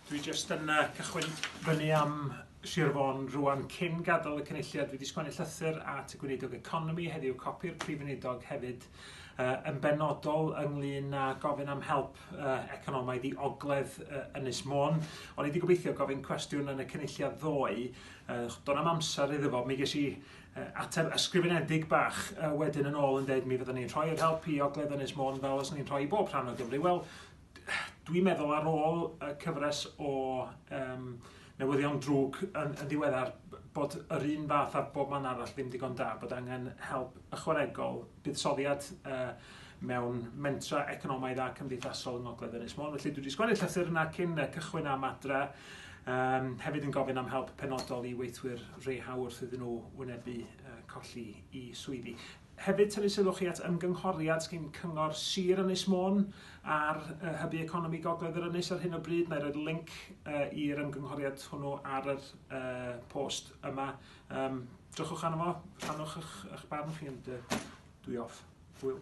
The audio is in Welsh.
Dwi jyst yn cychwyn fyny am Sir Fôn rwan cyn gadael y Cynulliad. Dwi wedi sgwennu llythyr at y Gweinidog Economi heddiw, copi'r Prif Weinidog hefyd, yn benodol ynglyn â gofyn am help economaidd i ogledd Ynys Môn. O'n i wedi gobeithio gofyn cwestiwn yn y Cynulliad ddoe, do'n am amser iddo fo, mi ges i ateb ysgrifenedig bach wedyn yn ôl yn dweud mi fyddwn ni'n rhoi'r help i ogledd Ynys Môn fel os ni'n rhoi i bob rhan o Gymru. Wel, dwi'n meddwl ar ôl y cyfres o um, newyddion drwg yn, yn ddiweddar bod yr un fath ar bob man arall ddim digon da, bod angen help ychwanegol, buddsoddiad mewn mentra economaidd a cymdeithasol yng Ngogledd Ynys Môn. Felly dwi wedi sgwennu llythyr yna cyn cychwyn am adre, hefyd yn gofyn am help penodol i weithwyr Ray Howarth iddyn nhw wynebu colli i swyddi. Hefyd tynnu sylw chi at ymgynghoriad sgin Cyngor Sir Ynys Môn ar uh, hybu economi Gogledd yr Ynys ar hyn o bryd. Na i roed link i'r ymgynghoriad hwnnw ar yr post yma. Drychwch arno fo, rhannwch eich, eich barn chi, ond dwi off. Hwyl.